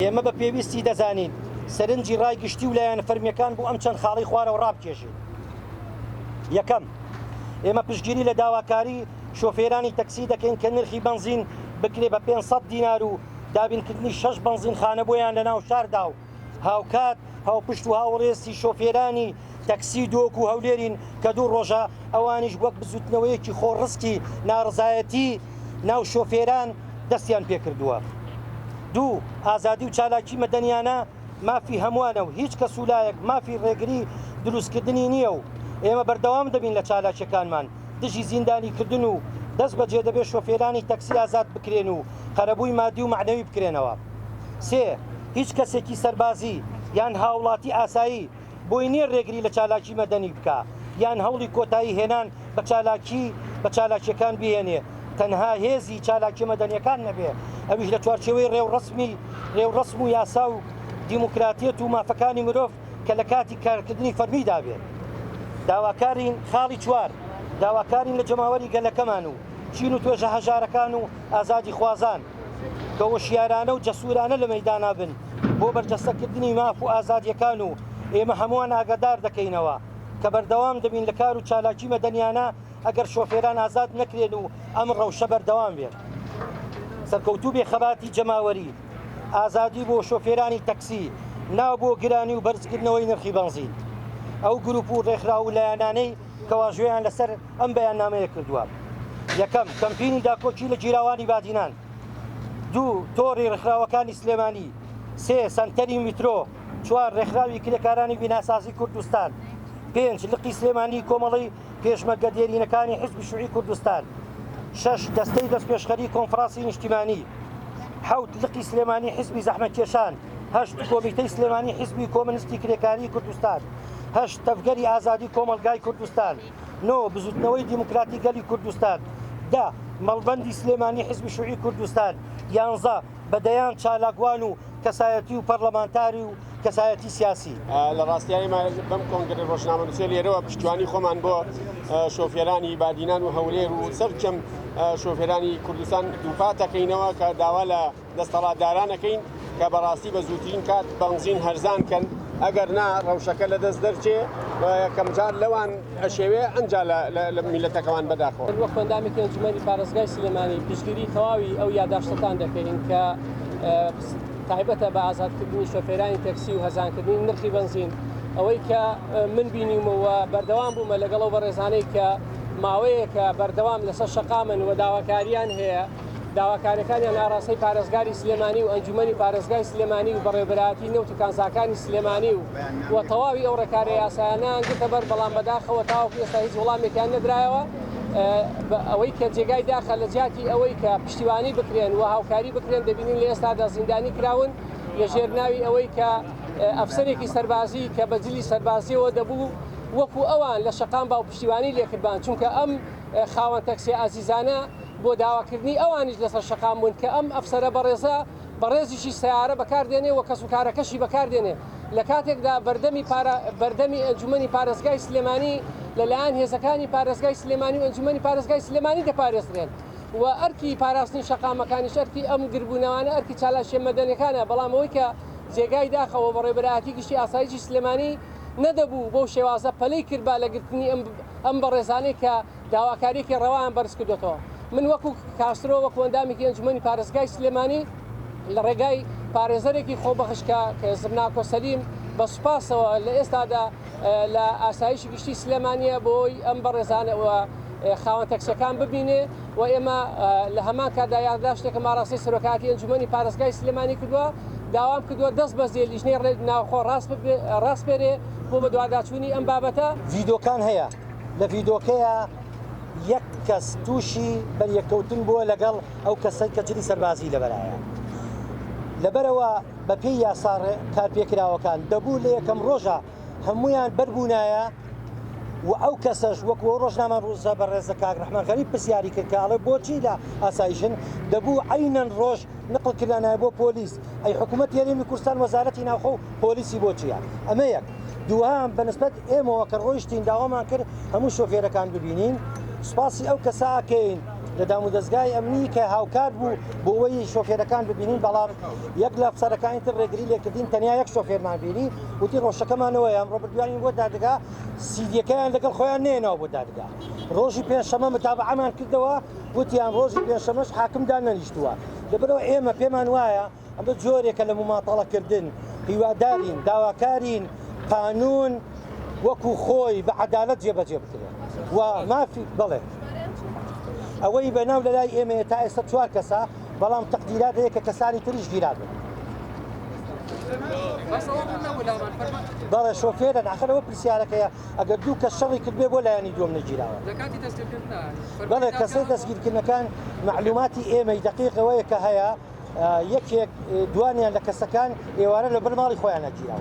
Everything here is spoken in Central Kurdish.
ئێمە بە پێویستی دەزانین سەرنجی ڕای گشتی و لایەنە فەرمییەکان بۆ ئەم چەند خاڵەی خوارەوە ڕابکێشین. یەکەم، ئێمە پشتگیری لە داواکاری شۆفێرانی تەکسی دەکەین کە نرخی بەنزین بکرێ بە 500 دینار و دابینکردنی شەش بەنزینخانە بۆیان لە ناو شاردا و هاوکات هاوپشت و هاوڕێستی شۆفێرانی تەکسی دۆک و هەولێرین کە دوو ڕۆژە ئەوانیش وەک بزوتنەوەیەکی خۆڕسکی ناڕزایەتی ناو شۆفێران دەستیان پێکردووە. دوو، ئازادی و چالاکی مەدەنیانە مافی هەمووانە و هیچ کەس و لایەک مافی ڕێگری دروستکردنی نییە و ئێمە بەردەوام دەبین لە چالاکیەکانمان دژی زیندانیکردن و دەست بەجێ دەبێت شۆفێرانی تەکسی ئازاد بکرێن و قەرەبووی مادی و مەعنەوی بکرێنەوە. سێ، هیچ کەسێکی سەربازی یان هاوڵاتی ئاسایی بۆی نییە رێگری لە چالاکی مەدەنی بکا یان هەوڵی کۆتایی هێنان بە چالاکی بە چالاکیەکان بهێنێ تەنها هێزی چالاکیە مەدەنیەکان نەبێ ئەویش لە چوارچێوەی رێوڕەسمی رێوڕەسم و یاسا و دیموکراتیەت و مافەکانی مرۆڤ کە لە کاتی کارکردنی فەرمیدا بێت. داواکارین خاڵی چوار، داواکارین لە جەماوەری گەلەکەمان و چین و توێژە هەژارەکان و ئازادیخوازان کە وشیارانە و جەسوورانە لە مەیدانا بن بۆ بەرجەستەکردنی ماف و ئازادییەکان و ئێمە هەمووان ئاگادار دەکەینەوە کە بەردەوام دەبین لە کار و چالاکی مەدەنیانە ئەگەر شۆفێران ئازاد نەکرێن و ئەم ڕەوشە بەردەوام بێت. سەرکەوتوو بێ خەباتی جەماوەری، ئازادی بۆ شۆفێرانی تەکسی، نا بۆ گرانی و بەرزکردنەوەی نرخی بەنزین. ئەو گروپ و ڕێکخراو و لایەنانەی کە واژۆیان لەسەر ئەم بەیاننامەیە کردووە. یەکەم، کەمپینی داکۆکی لە گیراوانی بادینان. دوو، تۆڕی ڕێکخراوەکانی سلێمانی. سێ، سەنتەری میترۆ. چوار، ڕێکخراوی کرێکارانی بیناسازی کوردستان. پێنج، لقی سلێمانی کۆمەڵەی پێشمەرگە دێرینەکانی حیزبی شوعی کوردستان. شەش، دەستەی دەستپێشخەری کۆنفرانسی نیشتیمانی. حەوت، لقی سلێمانی حیزبی زەحمەتکێشان. هەشت، کۆمیتەی سلێمانی حیزبی کۆمەنیستی کرێکاریی کوردستان. هەشت، تەڤگەری ئازادی کۆمەڵگای کوردستان. نۆ، بزوتنەوەی دیموکراتی گەلی کوردستان. دە، مەڵبەندی سلێمانی حیزبی شوعی کوردستان. یانزە، بە دەیان چالاکوان و کەسایەتی و پەرلەمانتاری و کەسایەتی سیاسی. لە ڕاستیا ئێمە بەم کۆنگرەی ڕۆژنامەنووسیە لێرەوە پشتیوانی خۆمان بۆ شۆفێرانی بادینان و هەولێر و سەرجەم شۆفێرانی کوردستان دووپات دەکەینەوە کە داوا لە دەستەڵاتداران ئەکەین کە بەڕاستی بە زووترین کات بەنزین هەرزان کەن ئەگەر نا ڕەوشەکە لە دەست دەرچێ و یەکەمجار لەوان ئەشێوێ ئەنجا لە میلەتەکەمان بەداخەوە. وەک ئەندامێکی ئەنجومەنی پارێزگای سلێمانی پشتگیری تەواوی ئەو یاداشتەتان دەکەین کە تایبەتە بە ئازادکردنی شۆفێرانی تەکسی و هەرزانکردنی نرخی بەنزین. ئەوەی کە من بینیومە و بەردەوام بوومە لەگەڵ ئەو بەڕێزانەی کە ماوەیەکە بەردەوام لەسەر شەقامن و داواکاریان هەیە، داواکاریەکانیان ئاراستەی پارێزگاری سلێمانی و ئەنجومەنی پارێزگای سلێمانی و بەڕێوەبەرایەتی نەوت و کانزاکانی سلێمانی و و تەواوی ئەو ڕێکارە یاسایانەیان گرتە بەر، بەڵام بەداخەوە تاوەکو ئێستا هیچ وەڵامێکیان نەدرایەوە. ئەوەی کە جێگای داخە لە جیاتی ئەوەی کە پشتیوانی بکرێن و هاوکاری بکرێن دەبینین لە ئێستادا زیندانی کراون لە ژێر ناوی ئەوەی کە ئەفسەرێکی سەربازی کە بە جلی سەربازیەوە دەبوو وەکو ئەوان لە شەقام با و پشتیوانی لێکردبان چونکە ئەم خاوەن تەکسیە ئازیزانە بۆ داواکردنی ئەوانیش لەسەر شەقام بوون کە ئەم ئەفسەرە بەڕێزە بەڕێزیشی سەیارە بەکاردێنێ و کەسوکارەکەشی بەکاردێنێ لە کاتێکدا بەردەمی پارا بەردەمی ئەنجومەنی پارێزگای سلێمانی لەلایەن هێزەکانی پارێزگای سلێمانی و ئەنجومەنی پارێزگای سلێمانی دەپارێزرێن و ئەرکی پاراستنی شەقامەکانیش ئەرکی ئەم گربوونەوانە ئەرکی چالاکیە مەدەنیەکانە بەڵام ئەوەی کە جێگای داخەوە بەڕێوەبەرایەتی گشتی ئاسایشی سلێمانی نەدەبوو بەو شێوازە پەلەی کردبا لە گرتنی ئەم ئەم بەڕێزانەی کە داواکارییەکی ڕەوایان بەرز کردۆتەوە. من وەکو کاسترۆ، وەکو ئەندامێکی ئەنجومەنی پارێزگای سلێمانی، لە ڕێگای پارێزەرێکی خۆبەخش کە زمناکۆ سەلیم، بە سوپاسەوە لە ئێستادا لە ئاسایشی گشتی سلێمانییە بۆی ئەم بەڕێزانە و خاوەن تەکسیەکان ببینێ و ئێمە لە هەمان کاتدا یادداشتێکم ئاراستەی سەرۆکایەتی ئەنجومەنی پارێزگای سلێمانی کردووە، داوام کردووە دەست بەجێ لیژنەی ناوخۆ ڕاسپێرێ بۆ بەدواداچوونی ئەم بابەتە. ڤیدۆکان هەیە لە ڤیدۆکەیا یەک کەس تووشی بەریەککەوتن بووە لەگەڵ ئەو کەسەی کە جلی سەربازی لەبەرایە لەبەرەوە بەپێی یاسا کارپێکراوەکان دەبوو لە یەکەم ڕۆژە هەمویان بەربوونایە و ئەو کەسەش وەکو ئەو ڕۆژنامە ڕووسە بەڕێزە کاک ڕەحمان غەریب پرسیاری کرد کە ئەڵێ بۆچی لە ئاسایشن دەبوو عەینەن ڕۆژ نقل کرانایە بۆ پۆلیس ئەی حکوومەت هەرێمی کوردستان وەزارەتی ناوخۆ و پۆلیسی بۆ چییە ئەمە یەک دووهەم بە نسبەت ئێمەوە کە ڕۆیشتین داوامان کرد هەموو شۆفێرەکان ببینین سوپاسی ئەو کەسە ئەکەین لە دامودەزگای ئەمنی کە هاوکار بوو بۆ ئەوەی شۆفێرەکان ببینین، بەڵام یەک لە ئەفسەرەکانی تر ڕێگری لێکردین، تەنیا یەک شۆفێرمان بینی وتی ڕۆژەکەمانەوەیە ئەمڕۆ بردویانین بۆ دادگا، سیدیەکەیان لەگەڵ خۆیان نێناوە بۆ دادگا. ڕۆژی پێنجشەممە متابعەمان کردەوە، وتیان ڕۆژی پێنجشەممەش حاکم دانەنیشتووە. لەبەرئەوە ئێمە پێمان وایە ئەمە جۆرێکە لە مماتەڵەکردن، هیوادارین، داواکارین قانون وەکو خۆی بە عەدالەت جێبەجێ بکرێت و مافی بەڵێ ئەوەی بەناو لەلای ئێمەیە تا ئێستا چوار کەسە، بەڵام تەقدیرات هەیە کە کەسانی تریش گیرابن. بەڵێ شۆفێرن، ئاخر ئەوە پرسیارەکەیە ئەگەر دوو کەس شەڕی کردبێ بۆ لایەنی دووەم نەگیراوە؟ بەڵێ کەسەی دەستگیرکردنەکان مەعلوماتی ئێمەی دەقیق ئەوەیە کە هەیە یەکێک دوانیان لە کەسەکان ئێوارە لە بەر ماڵی خۆیانە گیراون.